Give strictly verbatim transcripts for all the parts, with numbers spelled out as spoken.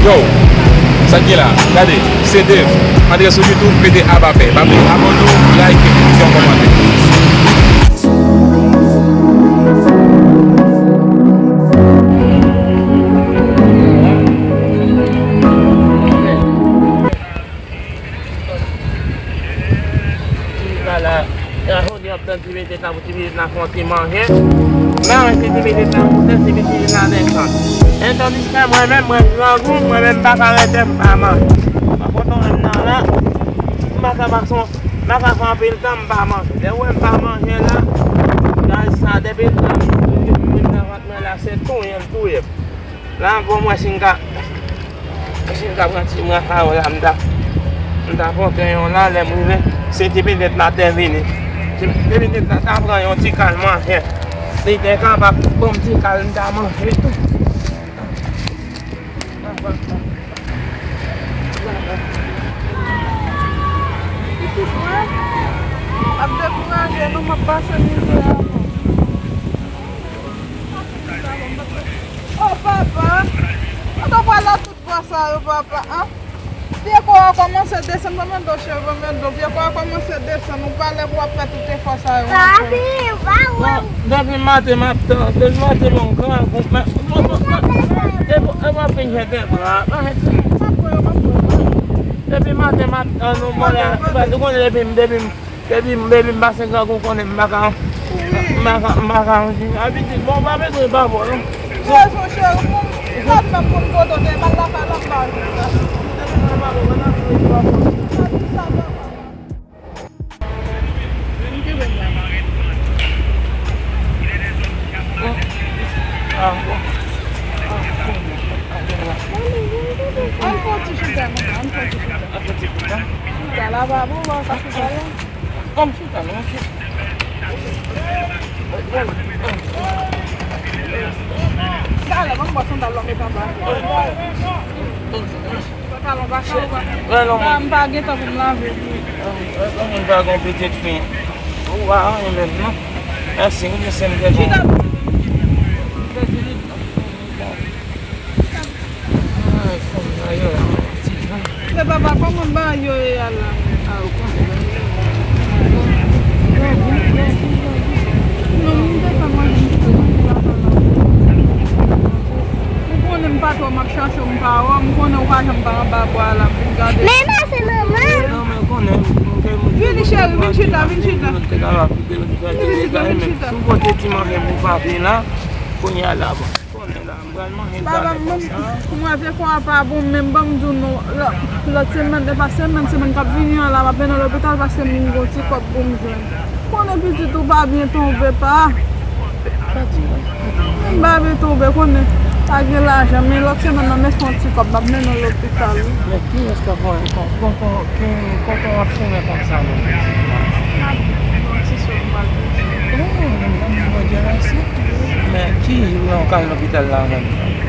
Yo, sa k gen la? Gade, se Dave. Antre sou YouTube, mete Abapè. Pa bliye abòne w, like, fè yon kòmantè. Ti la la, la jodi ap tann ti pitit la pou ti pitit la fè yon ti manje. Mwen wè se ti pitit la moute, se ti pitit la desann. E tandiske mwen menm, mwen grangou, mwen menm m pa ka rete m pa manje. Mwen kontan wè m nan la, m pa ka pase, m pa ka fè anpil tan m pa manje. Lè w wè m pa manje la, gaz sa depi l pran m nan vant mwen la, se touye l touye m. La ankò m wè si m ka, si m ka pran ti mwa sa yo la, m ta, m ta pote yon la, lè m rive, se ti pitit la te vini. Ti, ti pitit la ta pran yon ti kal manje. Li te kapab ban m ti kal, m ta manje tou. Pitit mwen ap dekouraje nou, m ap pase mizè ankò. O papa, kote w pral ak tout bwa sa yo, papa, an? Vye kò a kòmanse desann, pa mèt do cheve, mèt do, vye kò a kòmanse desann, ou pa lè pou w ap fè tout efò sa yo, non, cheve. Bon, depi maten, m ap tann, depi maten, m yon grangou, men, e pou, e pou ap vin jete bra, pa jete. M ap pran yo, m ap pran yo. Depi maten, m ap tann, ou mwen la, ou konnen depi, depi m Depi, depi m pase grangou, konnen m pa ka, m pa ka, m pa ka anyen. Abitid, bon, w pa bezwen pa bon, non. Bezwen, cheri, pou m, sa m nan pou m kote w te mal la, pa la, m pa vin la. Ah, bon. Ann fè yon ti chita, monchè, ann fè yon ti chita. Chita la pa bon, bon, sa chita la. Bon, chita, non, chita. Talè, ban m bò sandal la, met anba. Pantalon pa ka, ou pa. M pa gen tan pou m lave li. Yon moun pa gen pitit fi. Ou pa anyen menm, non. Mèsi, wi, mesye, m te bon. Chita. Ay, fanm nan yo la, ti jan. Men papa, kòman bagay yo ye a la? A, ou konnen. Non, moun te fè manje, m te manje papa la. Ou konnen m pa twò, m ap chache w, m pa wè w, m konnen ou pa janm pa anba bwa la, m vin gade. Men la, se manman. Non, men konnen, m te moun. Vini, cheri, vin chita, vin chita. Vin chita, vin chita. Sou kote ti manje pou papi la, kounye a la, bon. Papa, m, m wè vye kò a pa bon, men ban m di w non, lò, lòt semèn, e pa semèn, semèn k ap vini an la, m ap mennen w lopital paske m gen yon ti kòb pou m jwenn. Konnen pitit ou pa byen tonbe, pa. Pa di mwen. M pa byen tonbe, konnen pa gen lajan, men lòt semèn nan, men se yon ti kòb, m ap mennen w lopital, wi. Men kiyès k ap voye kon, kon, kon, ki, kon, kon w ap foumen konsa, non? M ap di w, ti sè, m pa di w. Oh, Bondye mèsi. Men ki jou w al lopital la menm?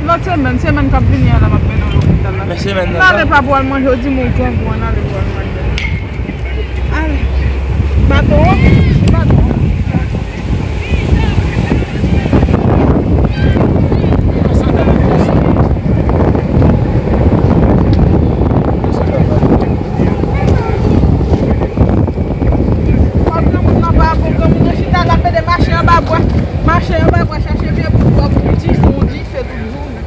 Lòt semèn, semèn k ap vini an la, m ap mennen w lopital la. Men semèn nan. N ale, papa, w al manje, w di m ou grangou, ann ale, w al manje. Ale. Baton an? Baton an. Wap nan moun nan pa bon, granmoun nan chita, l ap mete mache anba bwa. Mache anba bwa, chache vye bout bwa pou l dife, yon dife tout jounen.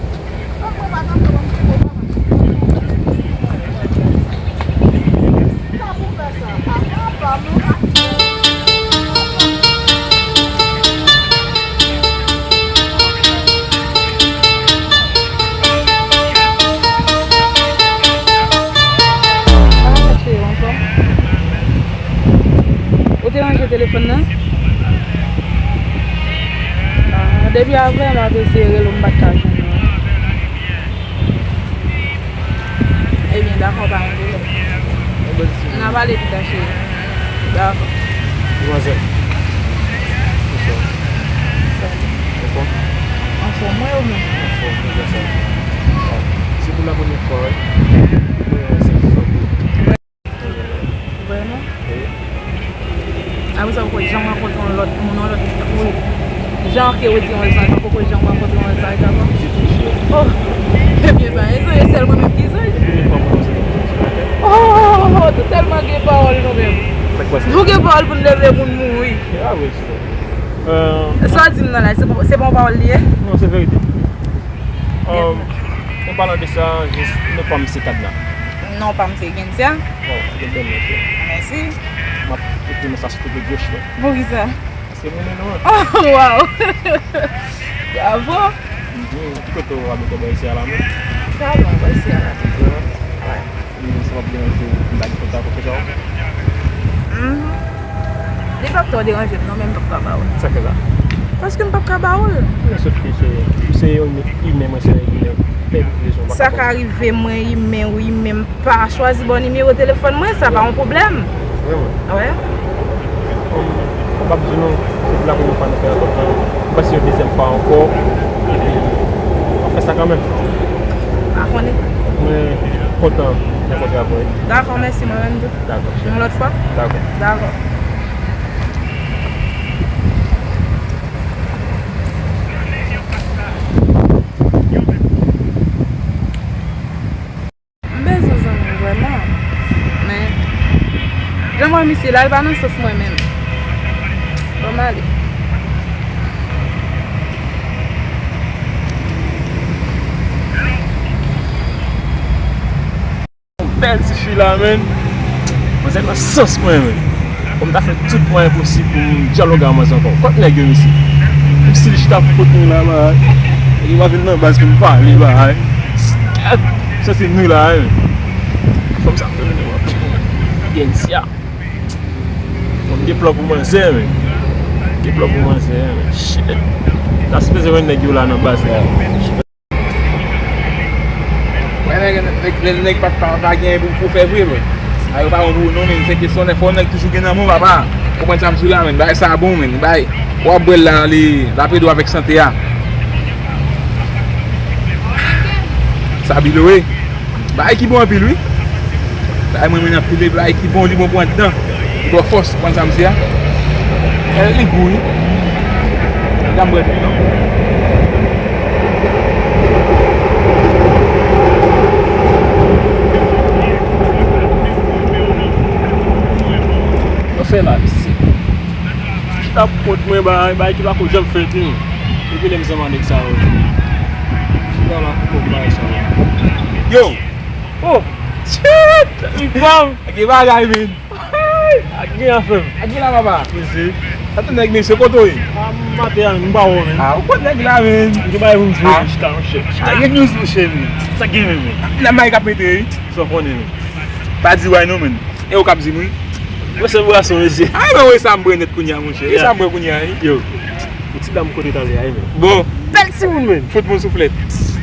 Telefòn nan? Ah, depi avè m ap eseye rele w, m pa t ka jwenn ou. Ebyen, dakò, pa gen pwoblèm. N a pale pita, cheri. Dakò. Demwazèl. Bonswa. Salut. Anfòm? Anfòm, mwen ou menm? Anfòm, mwen sa. Se pou la premyè fwa, wi. Mwen se pou sa. Vrèman? Wi. Apre sa, ou kwè jan m rankontre yon lòt moun, yon lòt moun? Jan ke ou di yon zanj, ou kwè jan m rankontre yon zanj avan? Oh! Ebyen, ba, e zanj, e sèl mwen menm ki zanj. Oh! Nou tèlman gen pawòl nou menm. Nou gen pawòl pou n leve moun mouri. Sa w di m nan la, se pa, se pa yon pawòl li ye? Non, se verite. An palan de sa, jis, non pa m se Kadna. Non pa m se Gensia. Bon, se bèl mesye. Mèsi. M ap ekri mesaj sou kote goch mwen. Poukisa? Paske mwen renmen nou an. Oh, wow! Bravo! Ki kote w abite bò isi a la menm? Sa bon, bò isi a la. Wi. E sa p ap deranje w pou m ba li kontak ou konsa? Li p ap twò deranje m non, men m p ap ka ba w l. Sa fè sa? Paske m p ap ka ba w l. Men sòf ke se, ou se yon imen, mwen se yon imen. Sa ka rive mwen imen, ou imen, m pa chwazi ba w nimewo telefòn mwen, sa pa yon pwoblèm. Vrèman? Wi. Bon, m p ap di nou, se pou la premyè fwa nou fè rankont lan. M panse yon dezyèm fwa ankò, epi n ap fè sa kanmenm. Pa konnen. Mwen kontan rankontre avè w. Dakò, mèsi, mwen menm tou. Dakò, cheri. Yon lòt fwa? Dakò. Dakò. M bezwen zanmi w vrèman. Men, jan m wè misye la, l pa nan sans mwen menm. Ban m ale. Yon bèl tifi la, menn. Manzè nan sans mwen, menn. Bon, m ta fè tout mwayen posib pou m dyaloge ak manzè ankò. Kot nèg yo, mesye? M still chita pou kot mwen la, man. Yo pa vin nan baz pou m pale, bay. Sa se nou la, menn. Fanm sa, Gensia. Bon, m gen plan pou manzè, menn. M gen plan pou manzè, menn. Shit. Ta sipoze wè nèg yo la nan baz la. Wè, nèg, nèg, lè nèg pa, pa, pa gen pou, pou fè vre, men. A, yo pa bon pou ou non, men se kesyon nèg, fò nèg toujou gen nan men w, papa. Ou konprann sa m di w la, men. Bagay sa bon, men. Bagay, w ap bwè l la, li, l ap ede w avèk sante a. Sa bilo, wi. Bagay ki bon anpil, wi. Bagay mwen, mwen anpil, bagay ki bon, li bon pou anndan. Li ba w fòs, ou konn sa m di a? Eh, li gou, wi. Dam bwè tou, non? Yo fè la, mesye. Chita pou kont mwen, bay, bay ki pa ko janm fèt, wi. Depi lè m zanmi nèg sa yo. Chita la pou kont bay sa yo. Yo! Oh! Shit! Li fòm! Ak e bagay, men! Ak gen afè m. Ak gen la, papa. Mesye. Sa tou nèg, mesye, kote w ye? A, m maten an, m pa wè w, men. A, ou kot nèg la, men? M te bay pou m jwe, chita, monchè. Chita, gen news, monchè, men. Sa gen, men, men. Nan may k ap mete, wi. Sa w konnen, men. Pa di way non, men. E ou k ap di m, wi. Mwen se bwason, mesye. Ay, men, wi, sa m bwè nèt kounye a, monchè. E sa m bwè kounye a, wi. Yo. Ou ti dam kote t ale a, men. Bon. Bèl timoun, men. Fout mwen souflèt.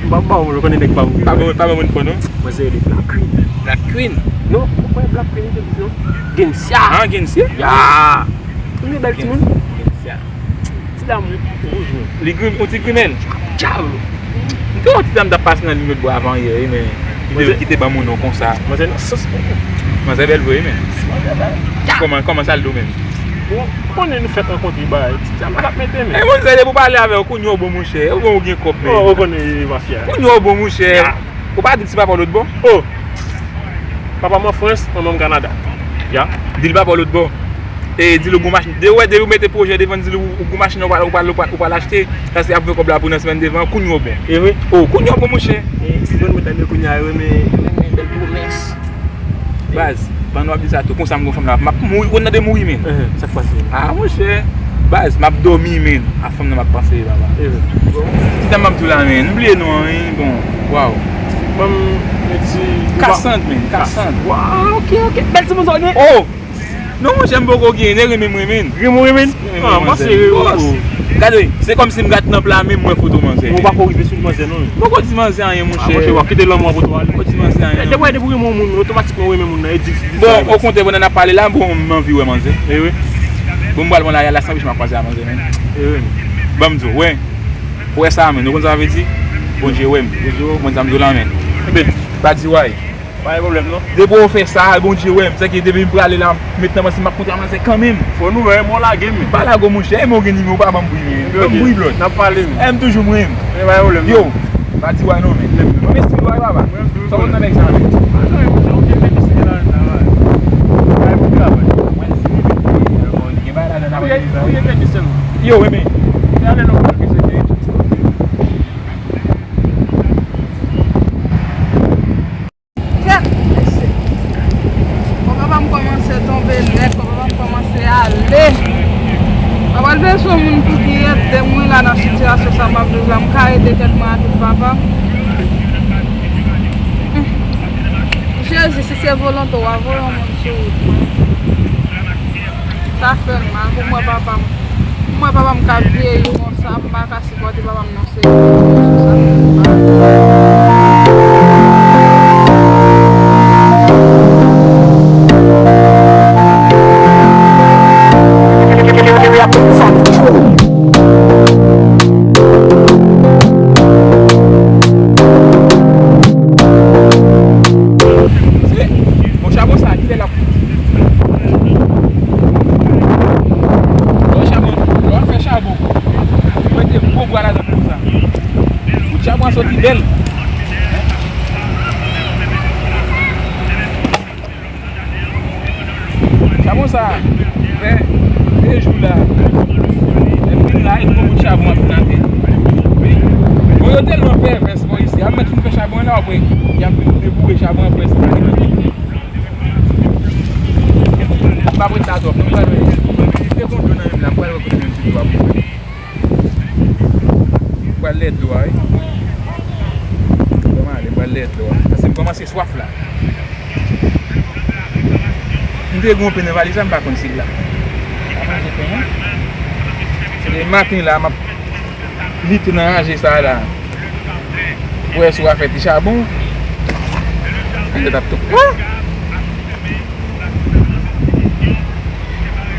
M pa ba w, mwen konnen nèg pa mwen. Pa ban, pa ban moun fò, non. Mwen se rele Black Queen. Black Queen? Non, mwen konnen Black Queen, li te di, non. Gensia. Ah, Gensia? Ya. Ou se bèl timoun. Gensia. Ti dam wouj, men. Li grim, yon ti grimèl. Djab. M te wè yon ti dam t ap pase nan liy lòt bò avan yè, wi, men. Li te kite ban moun non konsa. Manzè nan sans, men. Manzè bèl vre, wi, men. Manzè bèl. Kòman, kòman sa l do, men? Bon, konnen nou fèk rankontre, bay. Ti dam k ap mete, men. E, manzè, depi w pale avè w, kounye a w bon, monchè. Ou bon, ou gen kòb, men. Oh, ou konnen mafya. Kounye a w bon, monchè. Ya. Ou pa di ti papa w lòt bò? Oh! Papa m an Frans, manman m Kanada. Ya. Di l papa w lòt bò. E di l ou gon machin. Depi w wè, depi w mete pwojè devan, di l ou, ou gon machin ou pral, ou pral, ou pral, ou pral achte. Sa se ap vin kòb la pou nan semèn devan. Kounye a w bon. E wi. Oh, kounye a w bon, monchè. E, bon, mwen tande kounye a yo renmen, renmen bèl pwomès. Baz, pandan w ap di sa tou, konsa m gon fanm la, m ap mouri, ou nan de mouri, men. Sa k pase? Ah, monchè. Baz, m ap dòmi, men. A fanm nan m ap panse, papa. Ti dam m ap di w la, men. M bliye non an, wi. Bon, waw. Ban m yon ti Kasand, men. Kasand. Waw, ok, ok. Bèl timoun sa w gen. Oh! Non, monchè, m poko gen, e renmen m renmen. Renmen w renmen? Renmen ah, mwen se renmen. Gade, se kòmsi m gat nan pla men m wè foto manzè. Ou pako rive sou manzè, non? M poko di manzè anyen, monchè. Ah, monchè, w ap kite lanmou an pou tou ale. M poko di manzè anyen. Depi w renmen yon moun, otomatikman w renmen moun nan. E di, di sa. Bon, okontrè, pandan n ap pale la, bon, m anvi wè manzè. E wi. Bon, m pral pran lari a la, san anpeche m ap kwaze a manzè, men. E wi. Ban m di w, wè. Ou wè sa, men. Ou konn sa sa vle di? Bondye wè m. Bondye wè m. Ou konn sa m di w la, men. Ebyen. Pa di way. Pa gen pwoblèm, non. Depi w fè sa, Bondye wè m. Sèke depi m prale la, m met nan panse m ap kontre a manzè kanmenm. Fò nou wè, men w lage m. Pa lage w, monchè. E men w gen nimewo, pa ban m bri, men. Ban m bri, blòd. N ap pale, men. E m toujou mwen. Men pa gen pwoblèm, non. Yo, pa di way non, men. Mèsi, bro, papa. Sa w nan nèg sa, men? Yo, men. Kèt, mesye. Bon, papa m kòmanse tonbe nèt, bon, papa m kòmanse ale. Papa, l bezwen moun pou ki ede mwen la nan sitiyasyon sa m ap viv la. M ka ede tèt mwen a tout, papa. Jezi, si se volonte w a, voye yon moun sou wout mwen. Sa fè m mal pou m wè papa m. Pou m wè papa m k ap vyeyi konsa, m pa ka sipòte papa m nan. Bon, chabon sa, kilè l ap Lè w chabon, lè w ap fè chabon, ou mete gwo bwa ladan konsa. Bout chabon an soti bèl. Chabon sa a, fè de jou la. Lè m vin la, e gwo bout chabon ap vin atè. Bon, yo tèlman pèvès bò isi a. M mèt fin fè chabon an la, w ap wè, y ap vin deboure chabon an prèske. M p ap ret la twòp, non. M pral wè. M te gon dlo nan men m la, m pral wè kote menm ti dlo a pou mwen. M pral lè dlo a, wi. Ban m ale, m pral lè dlo a. Paske m kòmanse swaf la. M te gon pen nan valiz la, m pa konn si l la. Pa manje pen an. Se de maten la, m ap lite nan raje sa a la. Pou wè si w a fè ti chabon. Mwen t ap tou.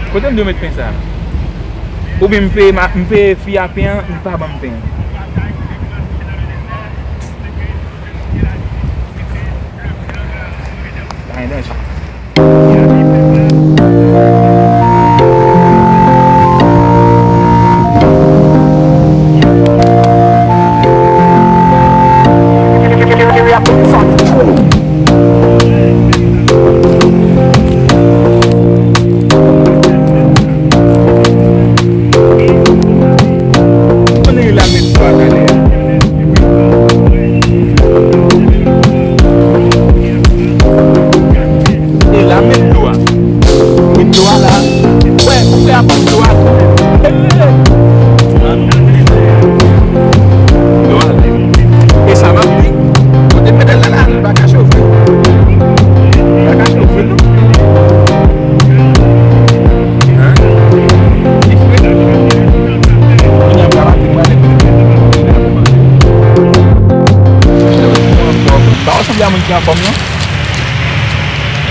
Kote m dwe met pen sa a? Oubyen m peye ma, m peye fi a pen an, li pa ban m pen an. Pa gen danje. Konnen la met dlo a talè a. E la met dlo a. Met dlo a la. Wè, ou wè a pran dlo a tou. Dlo a la. E sa m ap di. Kote medal la la, li pa ka chofe. Li pa ka chofe, non. Hein? Li fre. Kounye a m ka pati, m prale. Pa w sanble a moun ki anfòm, non?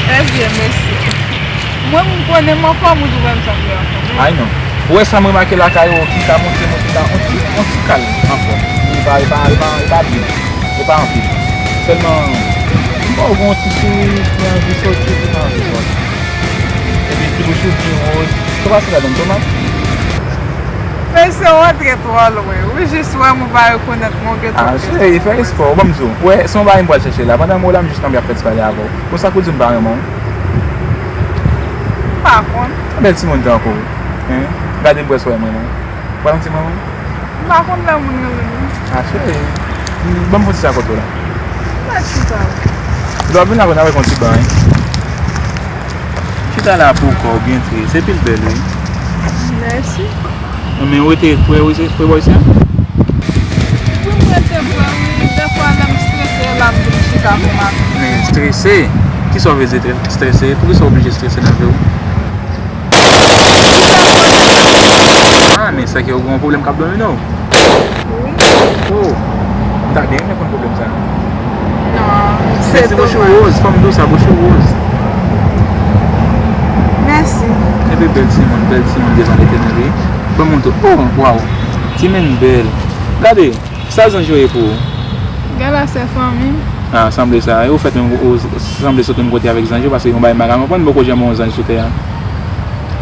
Trè byen, mesye. Mwen, m konnen m anfòm, ou tou wè m sanble anfòm. Ay, non. Ou wè sa m remake lakay ou ki ka monte, monte la, on ti, on ti kal anfòm. Li pa, li pa, li pa, li pa byen. Li pa anpil. Sèlman, m pa w gon ti souri ki anvi soti, ki pa anvi soti. Epi ti bouch ou byen wòz. Sa pase ladan tomat? Mesye, w antre twò lwen. Ou jis wè m, ou pa rekonèt mwen, ou gentan. Ah, cheri, fè espò. Ban m di w. Wè, se yon bagay m pral chèche la. Pandan m wè w la, m jis kanpe ap fè ti pale avè w. Konsa kou di m pa renmen w. M pa konn. Bèl timoun tankou w. Hein? Gade m prèske wè m renmen w. Ou pa santi m renmen w? M pa konn lè moun renmen m. Ah, cheri. Ban m fon ti sa kote w la. Mèt chita la. Lè w ap vin la, konn avèk yon ti bagay. Chita la pou kò w byen trè. Se pil bèl, wi. Mèsi. Non, men ou rete pre, pre bò isi a? Wi, m rete pre, wi. Dèfwa, lè m strese, la m vin chita pou m ap. Men strese? Kisa w vle di tre-, strese? Poukisa w oblije strese nan vi w? Men sa ki ou gen yon pwoblèm k ap domine w. Wi. Oh, m ta byen renmen konn pwoblèm sa. Non, Se se ti bouch ou domaj. Woz, fòm dous sa, bouch ou Woz. Mèsi. Epi bèl timoun, bèl timoun, dezan etènèl wi. Ban mwen tou. Oh, waw. Ti men bèl. Gade, sa zanj yo ye pou ou. Gala se fanmi m. Ah, sanble sa. E ou fèt menm, ou sanble sot menm kote avèk zanj yo, paske yon bagay m pa ka konprann, m poko janm wè yon zanj sou tè a.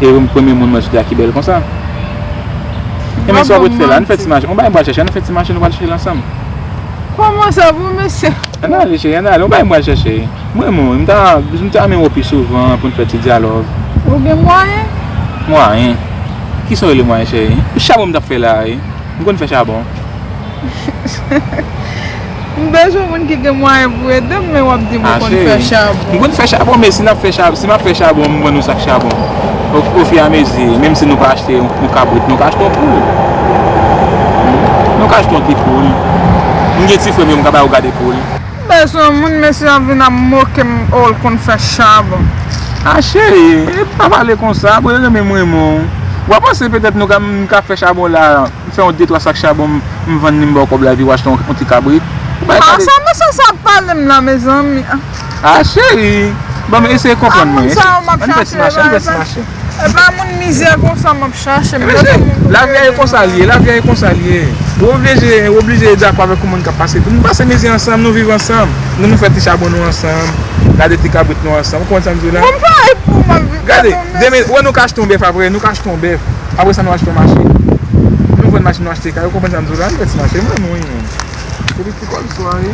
E ou premye moun mwen sou tè a ki bèl konsa. E men sa w ap ret fè la, ann fè ti mache. Yon bagay m pral chèche, ann fè ti mache, nou pral chèche l ansanm. Kòman sa pou mesye? Ann ale, cheri, ann ale, yon bagay m pral chèche. Mwen, mwen, m ta, m ta renmen wè w pi souvan pou n fè ti dyalòg. Ou gen mwayen? Mwayen? Kisa w rele mwayen, cheri? Chabon m t ap fè la, wi. M konn fè chabon. M bezwen moun ki gen mwayen pou ede m, men w ap di m ou konn fè chabon. M konn fè chabon, men si n ap fè chabon, si m ap fè chabon, m vann yon sak chabon. O, ofiramezi, menm si nou pa achte yon, yon kabrit, nou ka achte yon poul. Nou ka achte yon ti poul. M gen ti frè m yo, m ka ba yo gade poul. M bezwen moun, mesye ap vin ap moke m, o, l konn fè chabon. Ah, cheri, e pa pale konsa, bon, yo renmen m renmen w. W a panse petèt nou ka, m ka fè chabon la, m fè yon de twa sak chabon, m, m vann li, m ba w kòb la, epi w achte yon, yon ti kabrit. Ou bay Ah, pale. Sa mesye sa ap pale m la, mezanmi. Ah, cheri, bon, men eseye konprann mwen. Moun sa yo m ap Ann fè ti chache, mache, ann fè ti pa mache. E pa moun mizè konsa m ap chache. M Mesye, lavi a e konsa l ye, lavi a e konsa l ye. Ou oblije, ou oblije dakò avèk yon moun k ap pase. Nou pase mizè ansanm, nou viv ansanm. Nou, nou fè ti chabon nou ansanm, gade ti kabrit nou ansanm. Ou konprann sa m di w la? Bon, m pa e pou m ap viv. Gade, demen, wè nou ka achte yon bèf apre, nou ka achte yon bèf. Apre sa, nou achte yon machin. Nou vann machin, nou achte kay. Ou konprann sa m di w la? Nou fè ti mache, mwen, mwen. Epi ti kòl swa, wi.